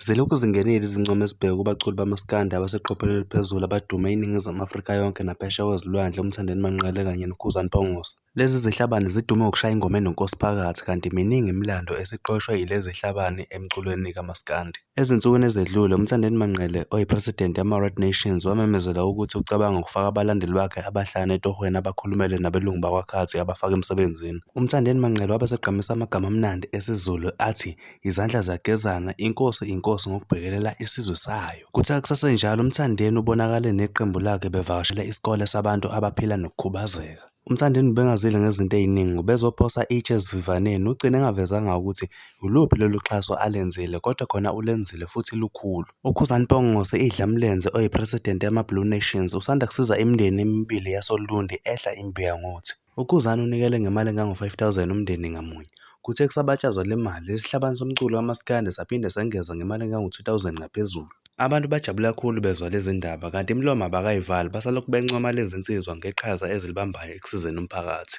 Zilokhu zingenile izincomo ezibheke kubaculi bamaskandi abaseqophelweni eliphezulu abadume iNingizimu Afrika yonke naphesheya kwezilwandle uMthandeni Manqele kanye noKhuzani Mpongose. Lezi zihlabani zidume ngokushaya ingoma enonkosi phakathi kanti miningi imilando esiqoshwe yilezi zihlabani emculweni kamaskandi. Ezinsukwini ezedlule uMthandeni Manqele oyiPresident yamaRed Nations wamemezela ukuthi ucabanga ukufaka abalandeli bakhe abahlanu etohweni abakhulumele nabelungu bakwaKhathi abafake emsebenzini. UMthandeni Manqele wabe esegqamisa amagama amnandi esiZulu athi Izandla ziyagezana, inkosi inkosi ngokubhekelela isizwe sayo. Kuthe kusasenjalo uMthandeni ubonakale neqembu lakhe bevakashele isikole sabantu abaphila nokukhubazeka. UMthandeni ubengazile ngezinto eziningi, ubezophosa itshe esivivaneni, ugcine engavezanga ukuthi yiluphi lolu xhaso alenzile kodwa khona ulenzile futhi lukhulu. UKhuzani Mpongose idlamlenze oyiPresident yamaBlue Nations usanda kusiza imindeni emibili yasoLundi edla imbuya ngothi. UKhuzani unikele ngemali engango-R5000 umndeni ngamunye. Kuthe kusabatshazwa le mali, isihlabani somculo kamaskandi saphinde sengeza ngemali engango-R2000 ngaphezulu. Abantu bajabule kakhulu bezwa lezi ndaba kanti imilomo abakayivali basalokhu bencoma lezi zinsizwa ngeqhaza ezilibambayo ekusizeni umphakathi.